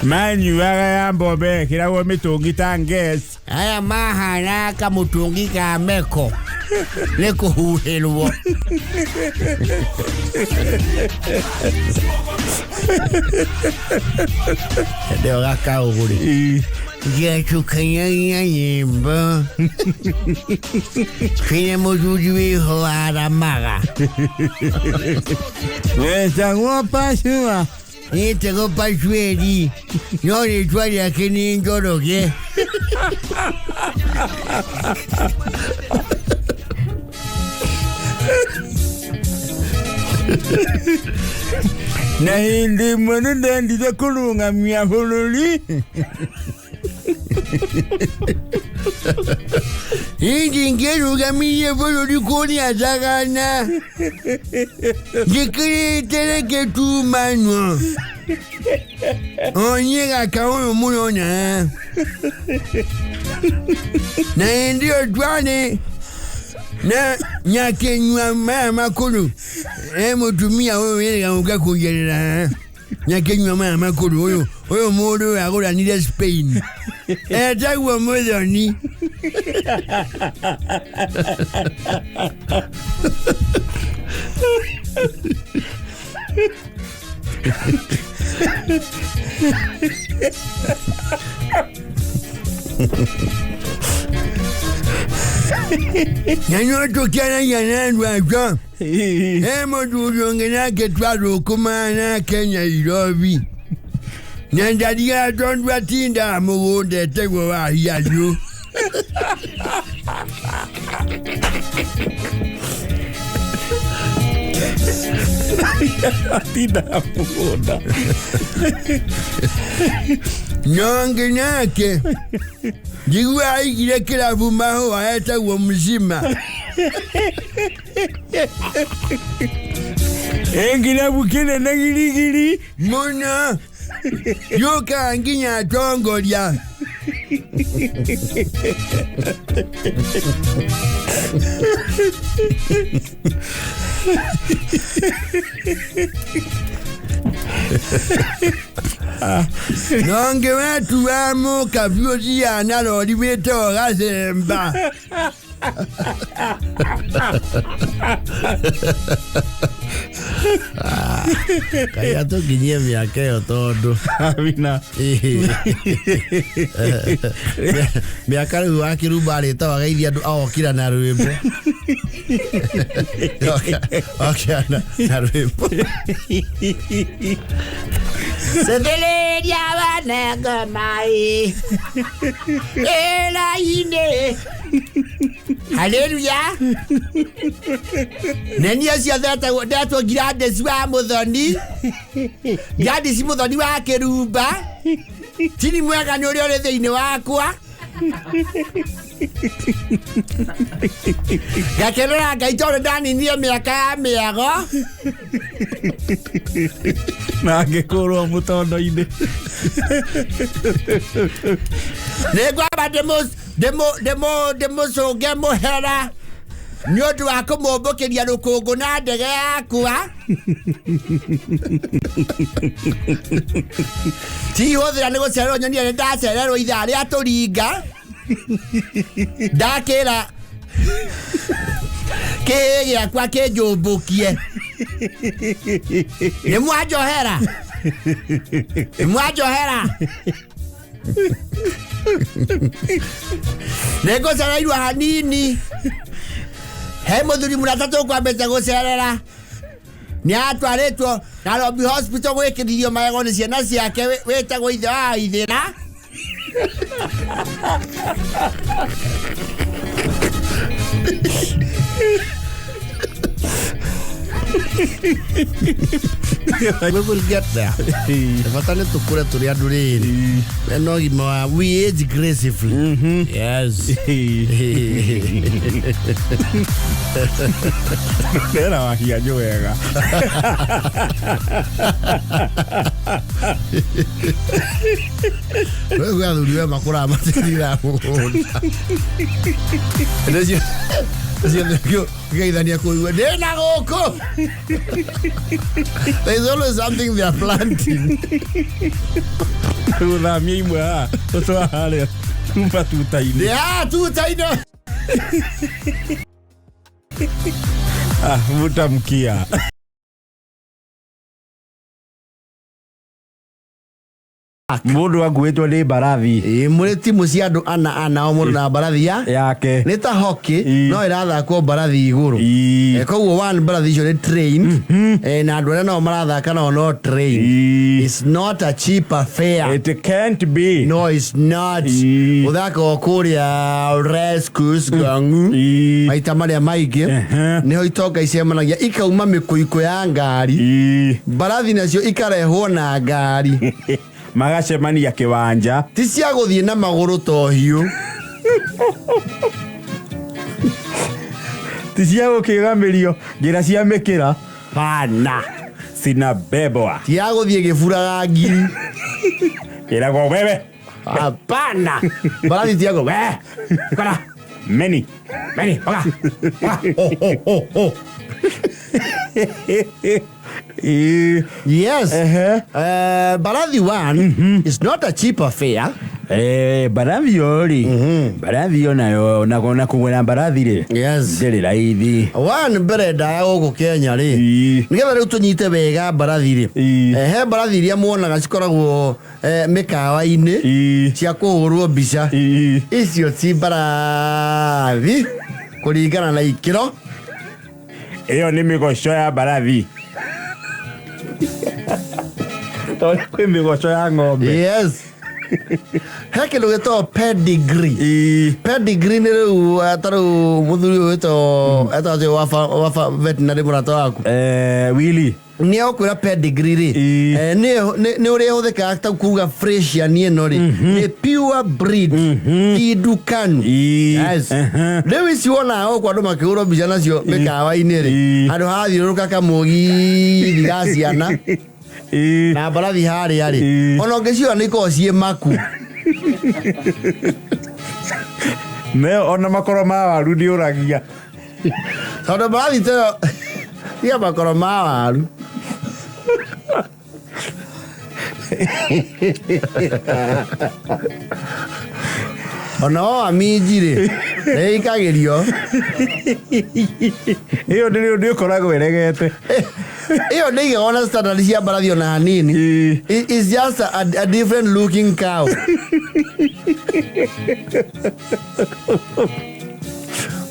Manyuaga ya mbombe ĩkĩragwo mĩtũngi ta nges. Aya mahana kamũtũngi ka meko nĩ kũhuhĩrwo. Ndio gakaũgũrĩ gĩatukanagia nyĩmbo kwĩna mũthuri wĩho waramaga. Wetagwo Pashua. Nĩtagwo Pasueli no rĩtwa rĩake nĩ Njoroge. Na hĩndĩ ĩmwe nĩ ndendire kũrũgamia bũrũri. Hihi ngĩrũgamirie bũrũri kũrĩa Thagana njĩkĩrĩte reke tumanwo onye gaka ũyũ mũrona na hĩndĩ ĩyo twarĩ na nyakĩnyua maya makũrũ e mũtumia ũyũ wĩrĩga gũka kũnjerera haha. Nyakĩnyua maya makũrũ ũyũ ũyũ mũndũ ũyũ agũranire Spain etagwo Mũthoni. Na no tũkĩaragia na andũ akwa. He mũthuri ũngĩ nake twathũkũmaga nake Nairobi na ndarigaga tondũ atindaga mũgũnda etagwo Wahianyũ. Atindaga mũgũnda. Na ũngĩ nake njiguaga aigire kĩrabu mahũa etagwo Mzima. Ĩngirabu kĩnene girigiri. Mũno yũkaga nginya atongoria. Nonge wetu wa mũkabi ũthiaga na rori wĩtagwo Gacemba. Kaĩ atũkinyie mĩaka ĩyo tondũ Amina. Mĩaka rĩu wa kĩrumba arĩtagwo ageithia andũ aokira na rwĩmbo. Okira na rwĩmbo. Cĩthĩrĩria wanenge mai ĩra-inĩ. Haleluya. Na niĩ ũcio ndetwo Gladys wa Mũthoni. Gladys Mũthoni wa Kĩrumba. Tini mwega nĩ ũrĩa ũrĩ thĩinĩ wakwa. Ngakenera Ngai tondũ ndaninire mĩaka ya mĩago. Na ngĩkũrwo mũtondo-inĩ. Nĩngwamba ndĩmũcũnge mũhera nĩ ũndũ wa kũmũmbũkĩria rũkũngũ na ndege yakwa. Ti hũthĩra nĩ gũcererwo nyonire nĩ ndacererwo ithaa rĩa tũringa. Ndakĩra kĩhĩ gĩakwa kĩnjũmbũkie. Nĩ mwanjohera. Nĩ mwanjohera. Nĩ ngũcereirwo hanini. He mũthuri mũrata tũkwambĩte gũcerera. Nĩ atwarĩtwo Nairobi Hospital gwĩkĩrithio magego nĩ ciana ciake wĩtagwo ithe wa Ithĩra. We will get there. Bata nĩ tũkũre tũrĩ andũ rĩrĩ mena ũgima wa we age gracefully. Yes. Ndera wahianyũ wega. Rĩu athuri we makũraga matithiraga mũgũnda. Ciothe ũkĩgeithania kũigua ndĩna gũkũ. There is always something they are planting. Gũthamia imwe haha tũtwara harĩa matuta-inĩ. Ndĩ haha tuta-inĩ. Ah, vuta mkia. Mũndũ akuĩtwo nĩ mbarathi. Ĩĩ, mũrĩ timu cia andũ ana ana, o mũndũ na mbarathi ya yake. Nĩ ta hockey, Ĩĩ. no ĩrathakwo mbarathi igũrũ. Koguo one, mbarathi icio nĩ trained, na andũ arĩa nao marathaka nao no trained. It's not a cheap affair. It can't be. No, it's not. Ũthakaga kũrĩa Rescus Gangu. Maita marĩa maingĩ nĩho itonga icemanagia, ikauma mĩkũikũ ya ngari, mbarathi nacio ikarehwo na ngari. Magacemania kĩwanja. Ti cia gũthiĩ na magũrũ to hiũ. Ti cia gũkĩgamĩrio njĩra cia mĩkĩra. Pana. Sinabebwa. Ti ya gũthiĩ gĩburaga ngiri. Ĩragwo wewe. Hapana, mbarathi ti ya we kora. Meni. Meni oga oga ho ho ho ho. Yes. Mbarathi one is not a cheap affair. Mbarathi yo rĩ, mbarathi yo nayo na kũgũra mbarathi rĩ, ndĩrĩ raithi. One, mbere ndaya gũkũ Kenya rĩ, nĩgetha rĩu tũnyite wega mbarathi rĩ, he mbarathi iria muonaga cikoragwo mĩkawa-inĩ cia kũhũrwo mbica. Icio ti mbarathi kũringana na ikĩro. Ĩyo nĩ mĩgoco ya mbarathi, tondũ kwĩ mĩgoco ya ng'ombe. Yes, he kĩndũ gĩtagwo pedigree. Pedigree nĩ rĩu ta rĩu mũthuri ũyũ wĩtagwo etagwo atĩa, wa veterinary mũrata waku? Willy. Nĩ egũkwĩra pedigree rĩ, nĩ ũrĩa ĩhũthĩkaga ta kuga Fresian ĩno rĩ nĩ pure breed, ti ndukanu. Yes. Rĩu ici wonaga gũkũ andũ makĩhũrwo mbica nacio mĩkawa-inĩ rĩ, handũ harathiũrũrũka kamũgithi ga ciana na mbarathi harĩa rĩ, ona ũngĩciona nĩ ikoragwo ciĩ maku. Nayo ona makoro ma waru nĩ ũragia. Tondũ mbarathi teyo tiga makoro ma waru. Ona woa minji rĩ, nĩ ĩikagĩrio. Ĩyo ndĩrĩ ũndũ ĩkoragwo ĩregete. Ĩyo ndĩigagwo na standard cia mbarathi ona hanini. It's just a different looking cow.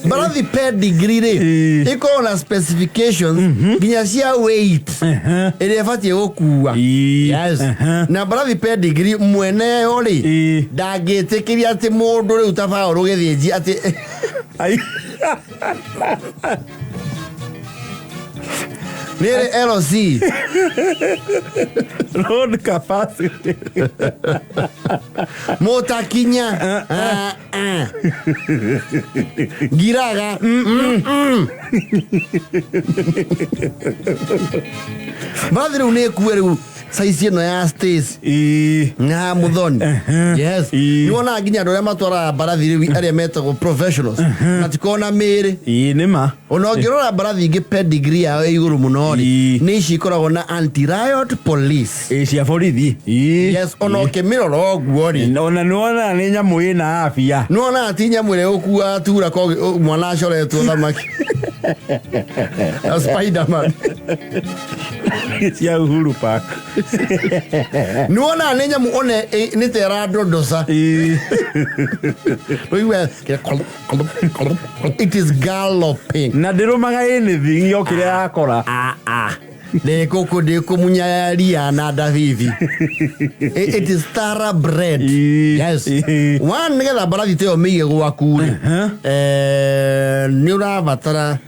Mbarathi pedigree rĩ, ĩkoragwo na specifications nginya cia weight ĩrĩa ĩbatiĩ gũkua. Yes. Na mbarathi pedigree mweneyo rĩ, ndangĩtĩkĩria atĩ mũndũ rĩu ta Paũlũ Gĩthĩnji atĩ Ai. Nĩ LC. Road capacity. Mũtakinya. Ah, ah. Ngiraga. Mbarathi rĩu nĩ ĩkue rĩu size ĩno ya Stacy na Muthoni. Yes. Nĩ wonaga nginya andũ arĩa matwaraga mbarathi rĩu, arĩa metagwo professionals, matikoragwo na mĩĩrĩ. Ĩĩ, nĩ ma. Ona ũngĩrora mbarathi ingĩ pedigree yao ĩ igũrũ mũno rĩ, nĩ ici ikoragwo na anti riot police. Ĩĩ, cia borithi. Yes, ona ũkĩmĩrora ũguo rĩ, ona nĩ wonaga nĩ nyamũ ĩna afya. Nĩwonaga ti nyamũ ĩrĩa ĩgũkua tura ko mwana acoretwo thamaki na Spiderman. Cia Uhuru Park. Nĩwonaga nĩ nyamũ one nĩ ta ĩrandondoca. Ũigue it is galloping. Na ndĩrũmaga anything yo kĩrĩa yakora. Ah, ah. Ndĩkũkũ ndĩkũmunya ria na ndabibi. It is thoroughbred. Yes. One, nĩgetha mbarathi ta ĩyo mĩige gwaku rĩ, nĩ ũrabatara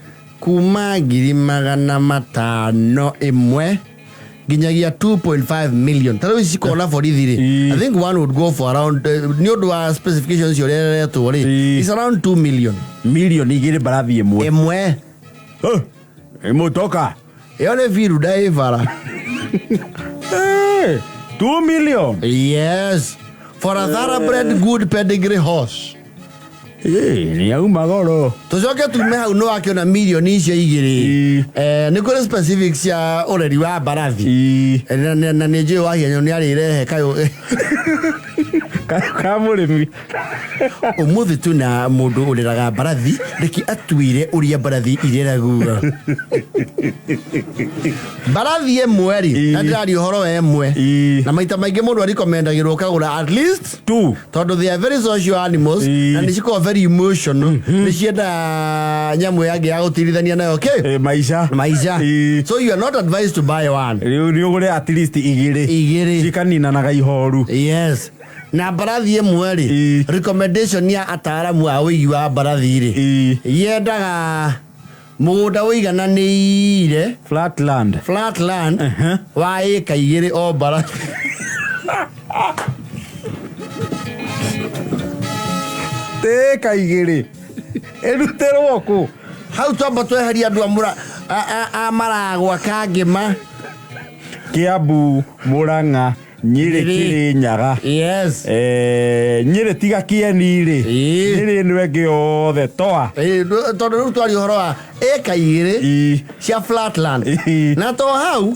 kuma 500,000 ĩmwe nginyagia 2.5 million. Ta rĩu ici cikoragwo na borithi rĩ, I think one would go for around, nĩ ũndũ wa specifications ũrĩa ĩreretwo rĩ, it's around 2 million. 2 milioni mbarathi ĩmwe? Ĩmwe. Ĩmũtoka. Ĩyo nĩ biru ndaĩbara. 2 million? Yes, for a thoroughbred good pedigree horse. Nĩ auma goro. Tũcoke tume hau nĩ wakĩona mirioni icio igĩrĩ. Nĩ kũrĩ specific cia ũreri wa mbarathi. Na nĩ njũĩ Wahianyũ nĩ arĩrehe kayũ Ka mũrĩmi. Ũmũthĩ twĩna mũndũ ũreraga mbarathi, reke atwĩre ũrĩa mbarathi ireragwo. Mbarathi ĩmwe rĩ, na ndĩraria ũhoro wa ĩmwe, na maita maingĩ mũndũ arikomendagĩrwo ũkagũra at least two, tondũ they are very social animals na nĩ cikoragwo very emotional, nĩ ciendaga nyamũ yangĩ ya gũtirithania nayo kĩ Maica. Maica. So you are not advised to buy one. Rĩu nĩ ũgũre at least igĩrĩ. Igĩrĩ. Cikaninanaga ihoru. Yes. Na mbarathi ĩmwe rĩ, recommendation ya ataaramu a ũigi wa mbarathi rĩ, yendaga mũgũnda ũigananĩire. Flat land. Flat land wa ĩka 2 o mbarathi. Ĩka 2 ĩrutĩrwo kũ? Hau twamba tweheria andũ a Maragwa, Kangĩma, Kiambu, Murang'a, Nyĩrĩ, Kĩrĩnyaga. Yes. Nyĩrĩ tiga Kĩeni rĩ, Nyĩrĩ ĩno ĩngĩ yothe toa. Tondũ rĩu twaria ũhoro wa ĩka 2 cia flat land, na to hau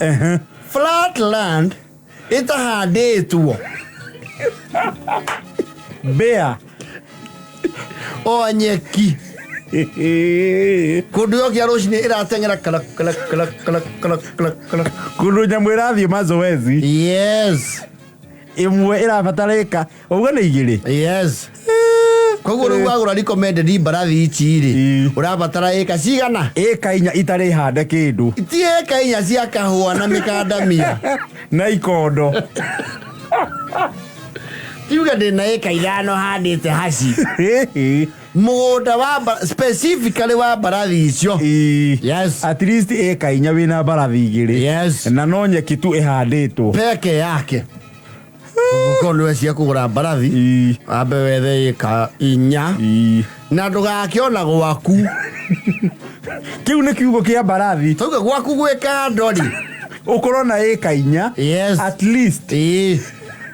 flat land ĩtahandĩtwo mbĩa o nyeki, kũndũ yokia rũcinĩ ĩrateng'era kala kala kala kala kala kala kala. Kũndũ nyamũ ĩrathiĩ mazoezi. Yes. Ĩmwe ĩrabatara ĩka ũguo nĩ 2. Yes. Koguo rĩu wagũra recommended mbarathi ici rĩ, ũrabatara ĩka cigana? Ĩka 4 itarĩ hande kĩndũ. Ti ĩka 4 cia kahũa na mĩkandamia na ikondo. Tiuga ndĩna ĩka 5 handĩte haci mũgũnda wa specifically wa mbarathi icio. Yes. At least ĩka 4 wĩna mbarathi 2. Yes. Na no nyeki tu ĩhandĩtwo peke yake. Ũkorwo nĩ wecia kũgũra mbarathi, wambe wethe ĩka 4 na ndũgakĩona gwaku. Kĩu nĩ kiugo kĩa mbarathi. Tauga gwaku gwĩ kando rĩ, ũkorwo na ĩka 4. Yes. At least.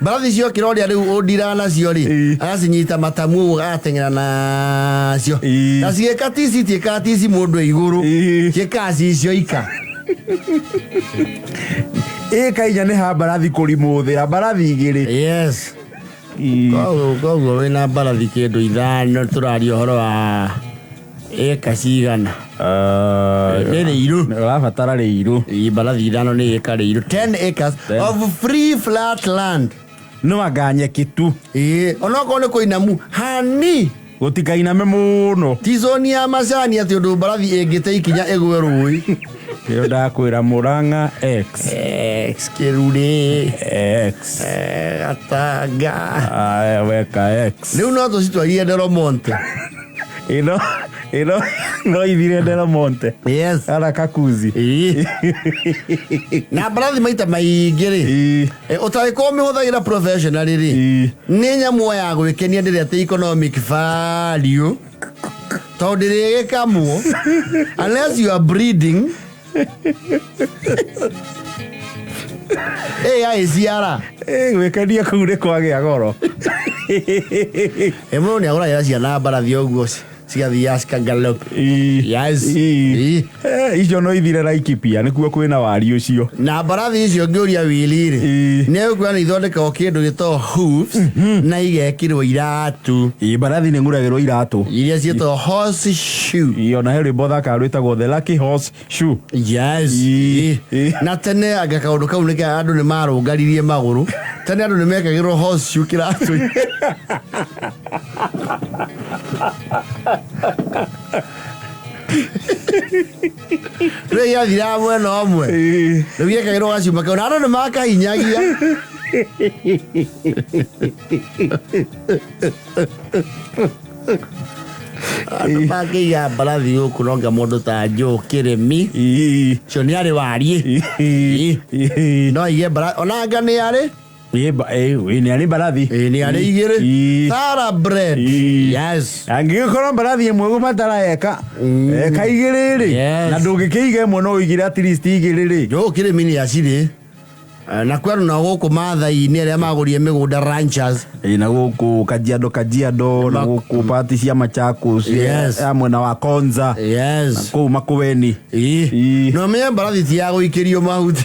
Mbarathi ciokĩra ũrĩa rĩu ũndiraga nacio rĩ, agacinyita matamu ũguo agateng'era nacio, na cigĩka tici itiĩkaga tici mũndũ e igũrũ, ciĩkaga cicio ika. Ĩka 4 nĩ ha mbarathi kũrimũthĩra mbarathi 2. Yes. Koguo wĩna mbarathi kĩndũ 5, tũraria ũhoro wa ĩka cigana? Nĩ rĩirũ. Ũrabatara rĩirũ. Mbarathi 5 nĩ ĩka rĩirũ. 10 acres of free flat land. No anga nyeki tu. Onokorwo nĩ kũinamu hani, gũtikainame mũno. Ti zoni ya macani atĩ ũndũ mbarathi ĩngĩte ikinya ĩgwe rũĩ. Kĩo ndakwĩra Murang'a X. X Kĩrurĩ. X. Gatanga. Aya weka X. Rĩu no tũcitwarire Del Monte. Ĩno ĩno no ithire Del Monte. Yes. Ara kakuzi. Na mbarathi maita maingĩ rĩ, ũtangĩkorwo mĩhũthagĩra professionally rĩ, nĩ nyamũ ya gwĩkenia ndĩrĩ atĩ economic value, tondũ ndĩrĩgĩkamwo unless you are breeding. Ĩciara. Gwĩkenia kũu nĩ kwagĩa goro. Mũndũ nĩ agũragĩra ciana mbarathi ũguo cigathiaga cikagalop. Yes. Icio no ithire Laikipia nĩkuo kwĩna wari ũcio. Na mbarathi icio ngĩũria wili rĩ, nĩ egũkwĩra nĩ ithondekagwo kĩndũ gĩtagwo hooves na igekĩrwo iratũ. Mbarathi nĩ ngũragĩrwo iratũ iria ciĩtagwo horse shoe. Ona he rwĩmbo thaka rwĩtagwo The Lucky Horse Shoe. Yes. Na tene anga kaũndũ kau nĩ andũ nĩ marũngaririe magũrũ. Tene andũ nĩ mekagĩrwo horse shoe kĩratũ. Rĩu gĩathiraga mwena ũmwe, rĩu gĩekagĩrwo gacuma kau na andũ nĩ makahinyagia. Andũ makĩiga mbarathi gũkũ no nginya mũndũ ta Joe Kĩrĩmi ũcio nĩ arĩ wariĩ, no aige mbarathi ona anga nĩ arĩ. Nĩ arĩ mbarathi. Nĩ arĩ 2 thoroughbred. Yes. Angĩgĩkorwo mbarathi ĩmwe gũbatara eka 2 rĩ, na ndũngĩkĩiga ĩmwe no ũigire at least 2 rĩ. Joe Kĩrĩmi nĩ acirĩ. Na kwĩ andũ nao gũkũ Maathai-inĩ arĩa magũrire mĩgũnda ranchers. Ĩ, na gũkũ Kajiado, Kajiado na gũkũ pati cia Machakos. Yes. Ya mwena wa Konza. Yes. Kũu Makueni. Ĩ. Ĩ. Na ũmenye mbarathi ti ya gũikĩrio mahuti,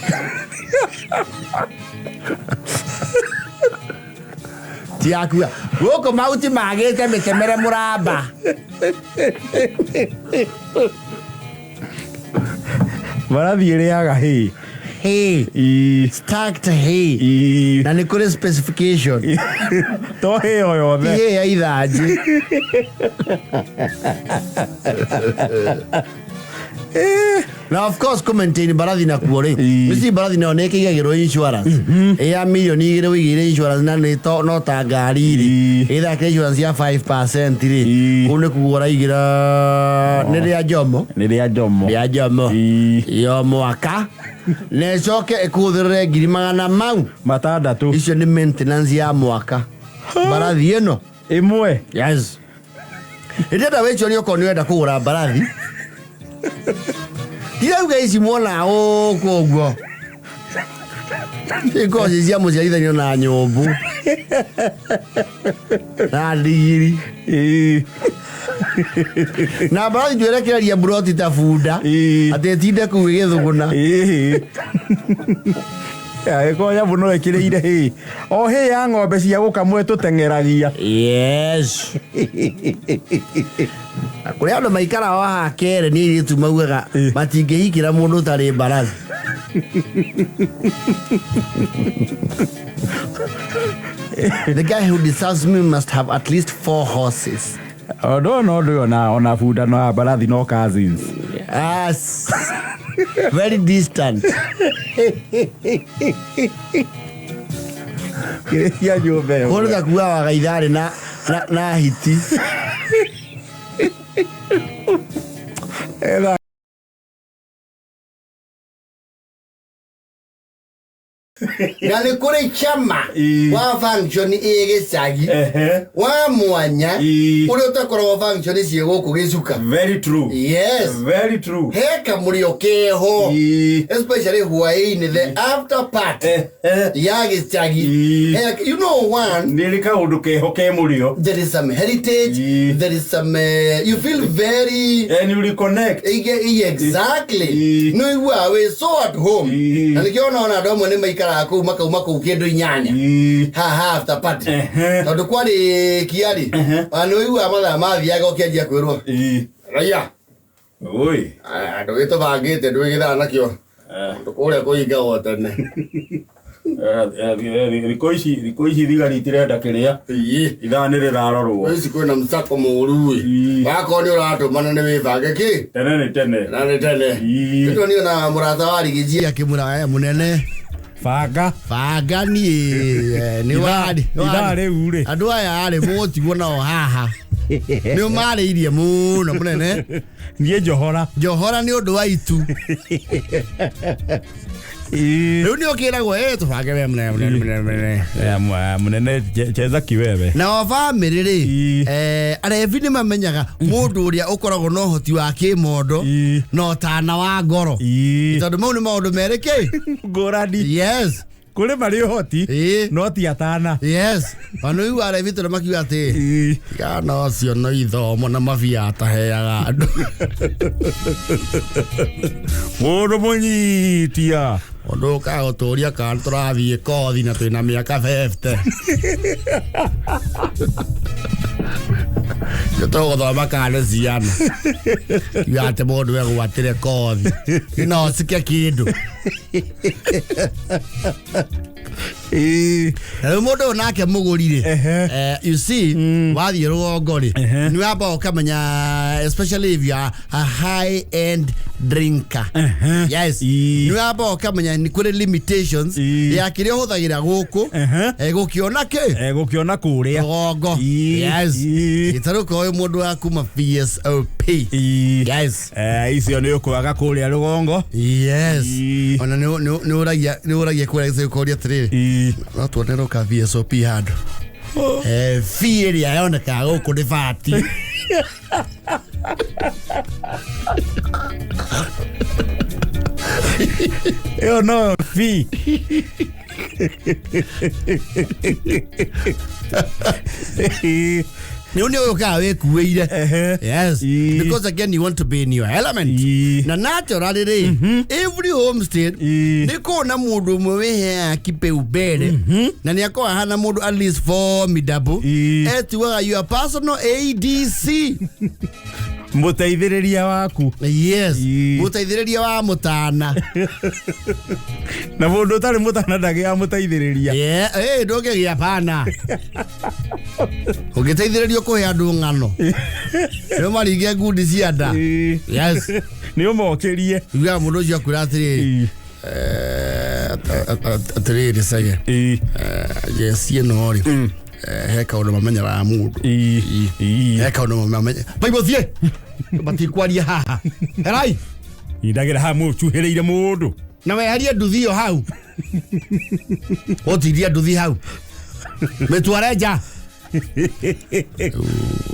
ti ya kuga gũkũ mahuti magĩte mĩtemere mũramba. Mbarathi ĩrĩaga hay. Hay. Ĩ. Stacked hay. Ĩ. Na nĩ kũrĩ specification. To hay o Ti yothe. hay ya ithanjĩ. Na of course kũ maintain mbarathi nakuo rĩ, Ĩ. mĩci mbarathi nayo nĩ ĩkĩigagĩrwo insurance. Ĩ ya mirioni 2 wĩigĩire insurance na nĩ no ta ngari rĩ, Ĩ. ĩthakĩra insurance ya 5% rĩ, Ĩ. kũu nĩ kuo ũraigĩra nĩ rĩa Njomo. Nĩ rĩa Njomo. Rĩa Njomo. Ĩ. Ya mwaka na ĩcoke ĩkũhũthĩrĩre ngiri magana mau 6. Icio nĩ maintenance ya mwaka mbarathi ĩno. Ĩmwe. Yes. Ndĩrenda wĩciũrie okorwo nĩ ũrenda kũgũra mbarathi. Ndirauga ici mwona gũkũ ũguo. Ikorwo ci cia mũciarithanio na nyũmbũ na ndigiri. Ĩ. Na mbarathi ndwĩrekereria mburoti ta bunda Ĩ. atĩ ĩtinde kũu ĩgĩthũgũna. Ĩ. Angĩkorwo nyamũ no ĩkĩrĩire hĩ o hĩ ya ng'ombe cia gũkamwo ĩtũteng'eragia. Yes. Na kũrĩ andũ maikaraga haha kere nĩ airĩtu maugaga Ĩ. matingĩhikĩra mũndũ ũtarĩ mbarathi. The guy who deserves me must have at least 4 horses. Ũndũ ũyũ no ũndũ ũyũ ona bunda no mbarathi no cousins. Yes. Very distant. Kĩrĩ cia nyũmba ĩyo. Kũndũ ta kuga wagaitharĩ na hiti. Etha Na nĩ kũrĩ chama Ĩ. wa function ĩ gĩcagi Ehe. wa mwanya Ĩ. ũrĩa ũtakoragwo function ciĩ gũkũ gĩcuka. Very true. Yes. Very true. He kamũrĩo keho. Ĩ. Especially hwaĩ-inĩ, the after party Ehe. ya gĩcagi. Ĩ. You know one, Nĩ rĩ kaũndũ keho ke mũrĩo. there is some heritage, Ĩ. there is some you feel very And you reconnect. Ige, exactly. Ĩ. No iguaga wĩ so at home. Ĩ. Na nĩkĩo ona andũ amwe nĩ maikaraga kũu makauma kũu kĩndũ 8 Ĩ. haha after party. Ehe. Tondũ kwarĩkia rĩ, Ehe. ona nĩ ũiguaga mathaa mathiaga ũkĩanjia kwĩrwo Ĩ. raia Oi. andũ gĩtũbangĩte ndwĩ gĩthaa nakĩo Eh. kũrĩa kũhingagwo tene. Thikũ ici thigari itirenda kĩrĩa Ĩ. ithaa nĩ rĩrarorwo. Ici kwĩna msako mũũru ĩ. Ĩ. Wakorwo nĩ ũratũmana nĩ wĩbange kĩ Tene nĩ tene. na nĩ tene. Ĩ. Nĩtwo niĩ ona mũrata wa Rigiji akĩmwĩra mũnene Banga. Banga niĩ nĩ wari Ithaa rĩu rĩ. Andũ aya rĩ mũgũtigwo nao haha nĩ ũmarĩirie mũno mũnene. Niĩ njohora. Njohora nĩ ũndũ wa itu. Ĩ. Rĩu nĩ ũkĩragwo tũbange we mũnene mũnene mũnene mũnene. Mũnene cheza kiwewe. Nao bamĩrĩ rĩ, Ĩ. arebi nĩ mamenyaga mũndũ ũrĩa ũkoragwo na ũhoti wa kĩmondo Ĩ. na ũtana wa ngoro Ĩ. tondũ mau nĩ maũndũ merĩ kĩ. Ngũrani. Yes. Kũrĩ marĩ ũhoti Ĩ. no ti atana. Yes, ona ũigua arebi tondũ makiuga atĩ Ĩ. kana ũcio no ithomo na mabia ataheaga andũ. Mũndũ mũnyitia. Ũndũ ũkaga gũtũria kana tũrathiĩ kothi na twĩna mĩaka 50 nĩ tũgũthoma kana nĩ ciana kiuga atĩ mũndũ egwatĩre kothi no ũcike kĩndũ. Ĩ. Na rĩu mũndũ ũyũ nake mũgũri rĩ, Ehe. you see, wathiĩ rũgongo rĩ, Ehe. nĩ wamba ũkamenya, especially if you are a high end drinker. Ehe. Yes. Ĩ. Nĩ wamba ũkamenya nĩ kũrĩ limitations Ĩ. ya kĩrĩa ũhũthagĩra gũkũ Ehe. gũkĩona kĩ Gũkĩona kũrĩa. rũgongo. Ĩ. Yes. Ĩ. Tarĩu korwo wĩ mũndũ wa kuma VSOP. Ĩ. Yes. Icio nĩ ũkwaga kũrĩa rũgongo. Yes. Ĩ. Ona nĩ ũragia kũrĩa gĩcagi ũkoria atĩrĩrĩ, Ĩ. no tuonerwo ka VSOP handũ fee ĩrĩa yonekaga gũkũ nĩ bati. Ĩyo no fee. Nĩ nĩ ũkaga wĩkuĩire. Yes. Because again you want to be in your element. Na naturally rĩ, every homestead nĩ kũũ na mũndũ ũmwe wĩheaga kipaumbele na nĩ akoragwo ahana mũndũ at least formidable, etuaga your personal ADC. Mũteithĩrĩria waku. Yes. Mũteithĩrĩria wa mũtana. Na mũndũ ũtarĩ mũtana ndagĩaga mũteithĩrĩria. Yeah, eh ndũngĩgĩa bana. Ũngĩteithĩrĩrio kũhe andũ ng'ano. Nĩ maringe ngundi cia nda. Yes. Nĩ ũmokĩrie. Ugaga mũndũ ũcio akwĩra atĩrĩrĩ. Atĩrĩrĩ Cege. Jeci ĩno rĩ. He kaũndũ mamenyeraga mũndũ. He kaũndũ mamenyeraga. Baibũ thiĩ. Matikwaria haha. Herai. Indagĩra haha mũcuhĩrĩire mũndũ. Na weherie nduthi ĩyo hau. Ũtirie nduthi hau. Mĩtware nja.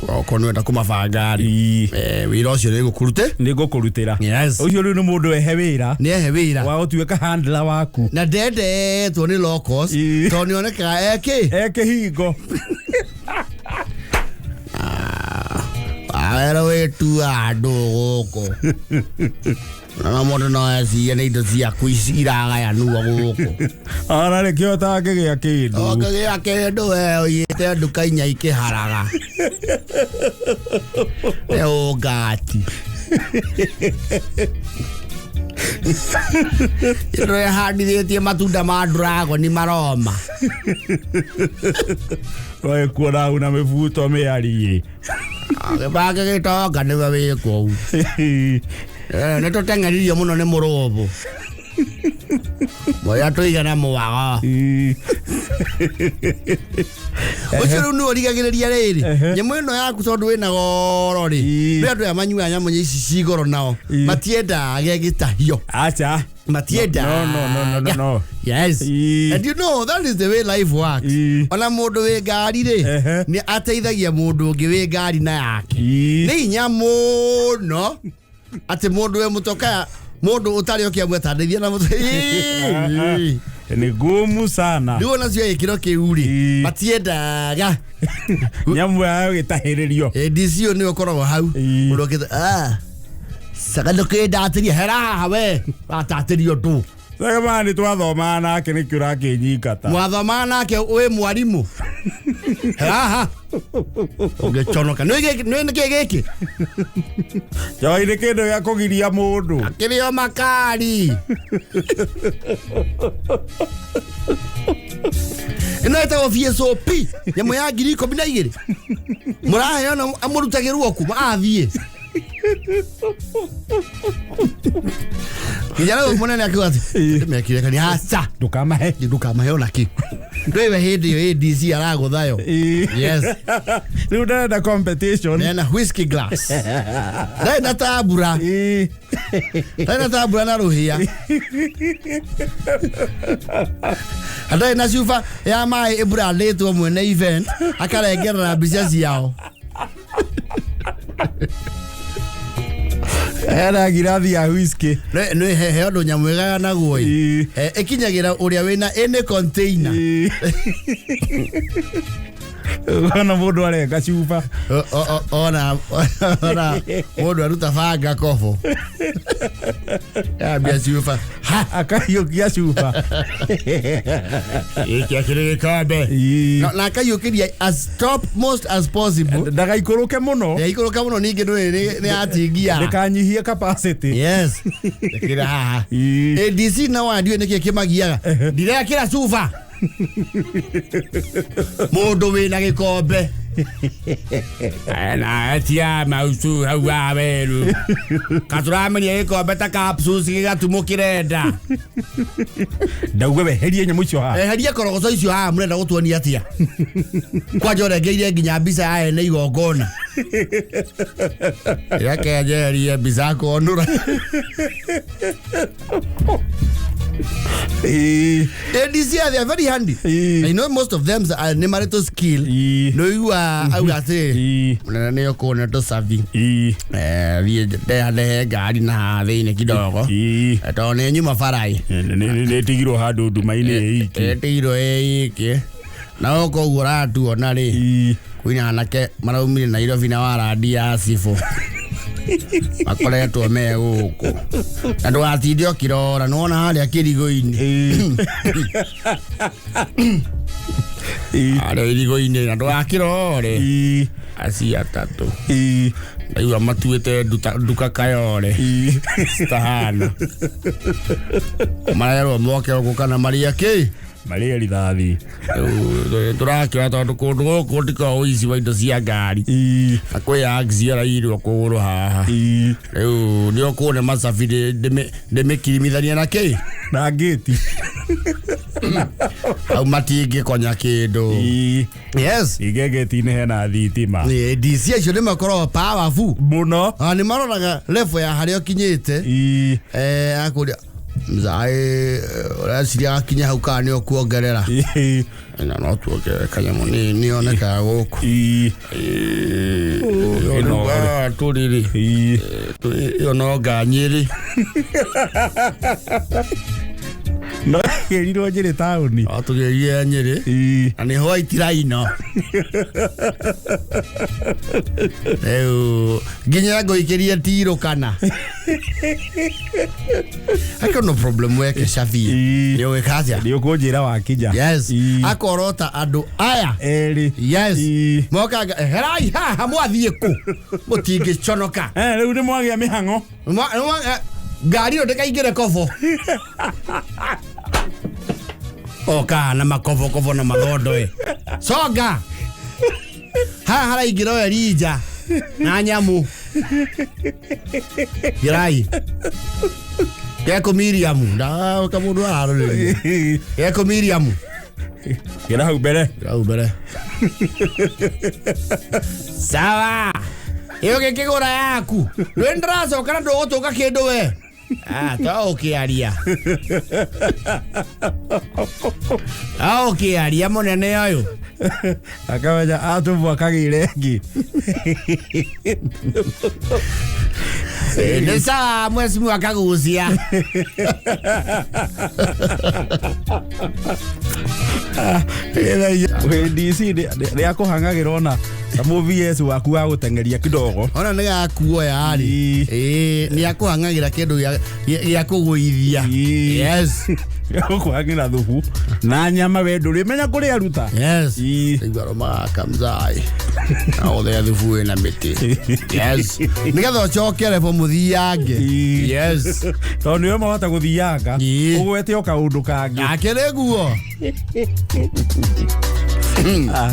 Okorwo nĩ wenda kũmabanga rĩ, wĩra ũcio nĩ ngũkũrute. Nĩ ngũkũrutĩra. Yes. Ũcio rĩu nĩ mũndũ ehe wĩra. Nĩ ehe wĩra. Wa gũtuĩka handler waku. Na ndendetwo nĩ locals tondũ nĩ onekaga ekĩ. Ekĩhingo. Wawero wĩtua andũ gũkũ. Na mũndũ no ecirie nĩ indo ciaku ici iragayanwo gũkũ. Ona nĩkĩo ũtangĩgĩa kĩndũ. Ũngĩgĩa kĩndũ we ũiyĩte nduka inya ikĩharaga. Nĩ ũngati. Ndĩrehandithĩtie matunda ma dragon maroma. Wae kuona hau na mĩbuto mĩariĩ. Gĩbangĩ gĩtonga nĩwe wĩ kũu. Nĩ tũteng'eririo mũno nĩ mũrũbũ. Moya tũigana mwaga. Ũcio rĩu nĩwe ũrigagĩrĩria rĩrĩ. Nyamũ ĩno yaku tondũ wĩna goro rĩ. Rĩu andũ aya manyuaga nyamũ ici ci goro nao. Matiendaga gĩtahio. Acha. Matiendaga. No. Yes. And you know that is the way life works. Ona mũndũ wĩ ngari rĩ, nĩ ateithagia mũndũ ũngĩ wĩ ngari na yake. Nĩ hinya mũno atĩ mũndũ wĩ mũtoka mũndũ ũtarĩ ũkĩamwetanĩria na mũtũ. Ni gumu sana. Rĩu ona cio gĩkĩro kĩu rĩ, matiendaga. Nyamũ yayo gĩtahĩrĩrio. ADC ũyũ nĩwe ũkoragwo hau. Mũndũ okĩte, Saka ndũkĩndatĩria, hera haha we. Watatĩrio ndũ. Saka ma nĩ twathomaga nake nĩkĩo ũrakĩnyingata. Mwathomaga nake wĩ mwarimũ. Hera haha. Ũngĩconoka. Nĩ nĩkĩ gĩkĩ? Njohi nĩ kĩndũ gĩa kũgiria mũndũ. Akĩrĩo makari. Ĩno ĩtagwo VSOP, nyamũ ya 12,000. Mũraheo na amũrutagĩrwo kũ athiĩ. Nginya rĩu mũnene akiuga atĩ ndĩmekire kani aca. Ndũkamahe. Ndũkamahe ona kĩ. Ndũĩ hĩndĩ ĩyo ADC aragũthayo. Yes. Rĩu ndarenda competition. Nena whiskey glass. Ndarĩ na tambura. Ndarĩ na tambura na rũhĩa. Ndarĩ na cuba ya maĩ ĩbrandĩtwo mwene event akarengerera mbica ciao. Hena ngirathi ya whisky. Nĩ he ũndũ nyamũ ĩgayanagwo ĩ. Ĩkinyagĩra ũrĩa wĩna any container. Ona mũndũ arenga cuba. Ona mũndũ aruta banga kobo. Ambia cuba. Akaiyũkia cuba. Gĩkĩ akĩrĩ gĩkombe. Na akaiyũkĩria as top most as possible. Ndagaikũrũke mũno. Ndagaikũrũke mũno ningĩ ndũĩ nĩ atingia. Ndĩkanyihie capacity. Yes. Ĩkĩra haha. ADC na wandiũ nĩkĩ kĩmagiaga. Ndirekĩra cuba. Mũndũ wĩna gĩkombe. Na etia mausu hau wa weru. Katũramenya gĩkombe ta capsules gĩgatumũkĩre nda. Ndauga weherie nyamũ icio haha. Eheria korogoco icio haha mũrenda gũtuonia atĩa? Kwanja ũrengeire nginya mbica ya ene igongona. Reke njeherie mbica konũra. ADC, they are very handy. I know most of them are nĩ marĩ tũ skill. Nĩ ũigua auga atĩ mũnene nĩ ũkũona tũcabi. Thiĩ ndehe ngari na haha thĩinĩ kidogo. Tondũ nĩ nyuma barai. Nä tigirwo handå nduma-inä ä iki. Ĩtigirwo ĩ iki. Na gũkũ ũguo ũratuona rĩ, kwĩna anake maraumire Nairobi na warandi ya cibũ. Makoretwo me gũkũ. Na ndũgatinde ũkĩrora, nĩwona harĩa kĩrigo-inĩ. Harĩa irigo-inĩ na ndũgakĩrore. Acio atatũ. Ndaigua matuĩte nduka Kayore. Citahana. Marerwo moke gũkũ kana maria kĩ? Marä rithathi. Rĩu tũrakĩoya tondũ kũndũ gũkũ ndiko ũici wa indo cia ngari. Na kwĩ axi ĩrairwo kũgũrũ haha. Rĩu nĩ ũkuona macabi ndĩmĩkirimithania na kĩ? Na ngĩti. Hau matingĩkonya kĩndũ. Yes. Igegeti-inĩ hena thitima. Nĩ DC acio nĩ makoragwo powerful. Mũno. Ah, nĩ maroraga level ya harĩa ũkinyĩte. Akũria mzae ũreciria gakinya hau kana nĩ ũkuongerera. Na no tuongerere kanyamũ nĩ onekaga gũkũ. Ĩno Tũrĩ rĩ. Ĩyo no nganyĩrĩ. No gĩrirwo Nyĩrĩ taũni. No tũgĩrire Nyĩrĩ. Na nĩ white rhino. Rĩu nginya ngũikĩrie tirũ kana. Akio no problem weke Shafi. Nĩ ũgĩka atĩa? Nĩ ũkũnjĩra wakinya. Yes. Akorota andũ aya. Erĩ. Yes. Mokanga herai haha mwathiĩ kũ? Mũtingĩconoka. Rĩu nĩ mwagĩa mĩhang'o. Ngari ĩyo ndĩkaingĩre kobo. Oka na makobokobo na mathondo ĩ. Songa. Haha haraingĩra o Elija na nyamũ. Girai. Geko Miriam. Ndaka mũndũ ararũrĩria. Geko Miriam. Gera hau mbere. Hau mbere. Sawa. Ĩyo gĩkĩgũra yaku. Rĩu ndĩracoka na ndũgũtũka kĩndũ we. Ah, to ũkĩaria. To ũkĩaria mũnene ũyũ. Akamenya atũmwo akagĩre ĩngĩ. Nĩ sawa mwecimu akagucia. DC nĩ akũhang'agĩra ona ta mũ VS waku wa gũteng'eria kidogo. Ona nĩ gakuoya rĩ. Nĩ akũhang'agĩra kĩndũ gĩa kũgũithia. Yes. Gũkũhang'ĩra thubu na nyama we ndũrĩmenya kũrĩa aruta. Yes. Igua rũmagaka mzai. Na ũthee thubu wĩna mĩtĩ. Yes. Nĩgetha ũcokere bo mũthiange. Yes. Tondũ nĩwe mahota gũthianga. Ũgwete o kaũndũ kangĩ. Akĩrĩ guo.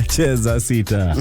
Cheza sita.